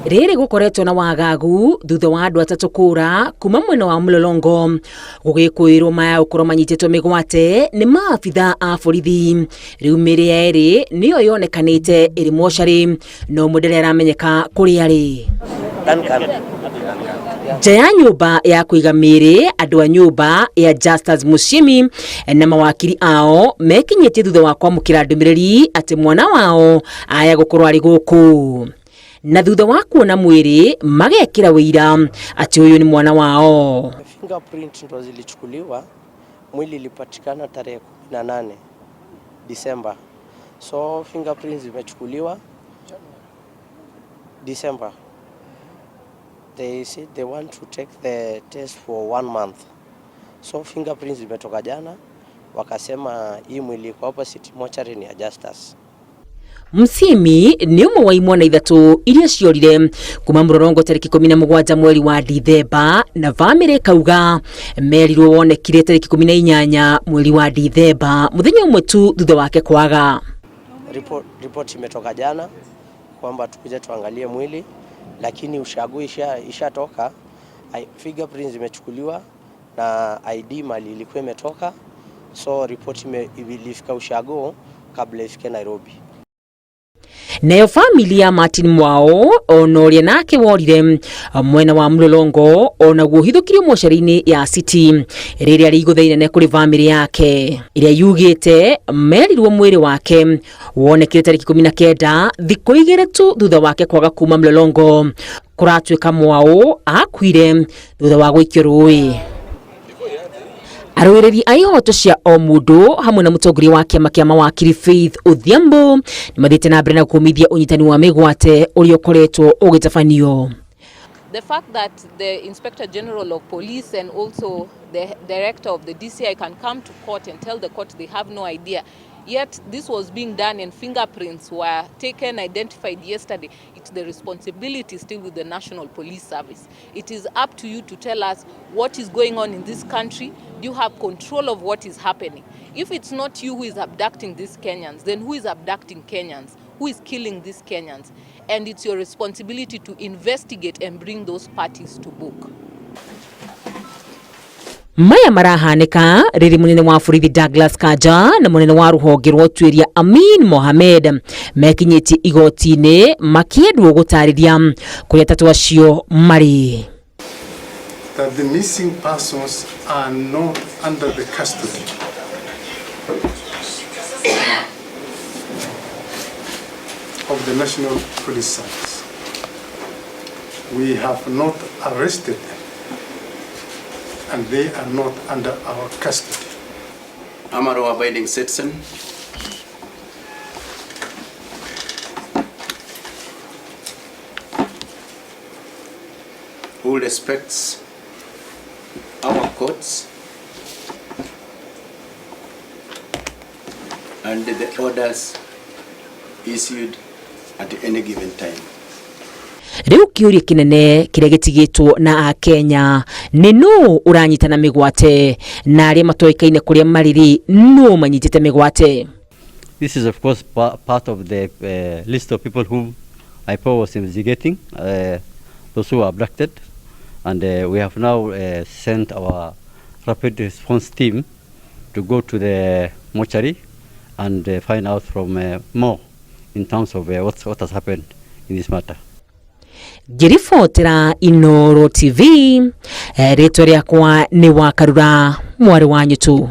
Rĩrĩ gũkoretwo na wagagu thutha wa andũ atatũ kũra kuma mwena wa Mlolongo gũgĩkũĩrwo maya gũkorwo manyitĩtwo mĩgwate nĩ maabitha a borithi. Rĩu mĩĩrĩ ya erĩ nĩyo yonekanĩte ĩrĩ mocarĩ no ũmwe ndarĩ aramenyeka kũrĩa arĩ. Duncan. Nja ya nyũmba ya kũiga mĩĩrĩ, andũ a nyũmba ya Justus Musyimi na mawakiri ao mekinyĩtie thutha wa kwamũkĩra ndũmĩrĩri atĩ mwana wao aya gũkorwo arĩ gũkũ, na thutha wa kuona mwĩrĩ magekĩra ũira atĩ ũyũ nĩ mwana wao. Fingerprint ndo zilichukuliwa, mwili ilipatikana tarehe 18 Disemba. So fingerprints zimechukuliwa December. They said they want to take the test for 1 month. So fingerprints zimetoka jana, wakasema hii mwili iko hapa City Mortuary ni ya Justus. Musyimi nĩ ũmwe wa imwana ithatũ iria ciorire kuma Mlolongo tarĩki 17 mweri wa Dithemba, na bamĩrĩ ĩkauga merirwo wonekire tarĩki 18 mweri wa Dithemba, mũthenya ũmwe tu thutha wake kwaga. Report imetoka jana kwamba tukuje tuangalie mwili, lakini ushago ishatoka, fingerprints zimechukuliwa na ID mali ilikuwa imetoka, so report ilifika ushago kabla ifike Nairobi. Nayo famili ya Martin Mwao ona ũrĩa nake worire mwena wa Mlolongo onaguo ũhithũkirio mocarĩ-inĩ ya City rĩrĩa rĩ igũtha inene kũrĩ famĩlĩ yake ĩrĩa yugĩte merirwo mwĩrĩ wake wonekire tarĩki 19 thikũ igĩrĩ tu thutha wake kwaga kuma Mlolongo. Kũratuĩka Mwao akuire thutha wa gũikio rũĩ. Arũĩrĩri a ihoto cia o mũndũ hamwe na mũtongoria wa kĩama kĩa mawakiri Faith Odhiambo nĩ mathiĩte na mbere na kũmithia ũnyitani wa mĩgwate ũrĩa ũkoretwo ũgĩtabanio. The fact that the Inspector General of Police and also the Director of the DCI can come to court and tell the court they have no idea, yet this was being done and fingerprints were taken, identified yesterday. It's the responsibility still with the National Police Service. It is up to you to tell us what is going on in this country. Do you have control of what is happening? If it's not you who is abducting these Kenyans, then who is abducting Kenyans? Who is killing these Kenyans? And it's your responsibility to investigate and bring those parties to book. Maya marahanĩka rĩrĩ mũnene wa borithi Douglas Kanja na mũnene wa rũhonge rwa ũtuĩria Amin Mohamed mekinyĩtie igoti-inĩ makĩendwo gũtarĩria kũrĩa atatũ acio marĩ. That the missing persons are not under the custody of the National Police Service. We have not arrested them, and they are not under our custody. I'm a law-abiding citizen. Who respects our courts and the orders issued at any given time. Rĩu kĩũria kĩnene kĩrĩa gĩtigĩtwo na Akenya nĩ nũ ũranyitana mĩgwate, na arĩa matoĩkaine kũrĩa marĩ rĩ, nũ manyitĩte mĩgwate? This is of course part of the list of people whom IPOA was investigating, those who were abducted, and we have now sent our rapid response team to go to the mortuary and find out from more in terms of what has happened in this matter. Ngĩribotera Inooro TV, rĩtwa rĩakwa nĩ Wakarura mwarĩ wa Nyutu.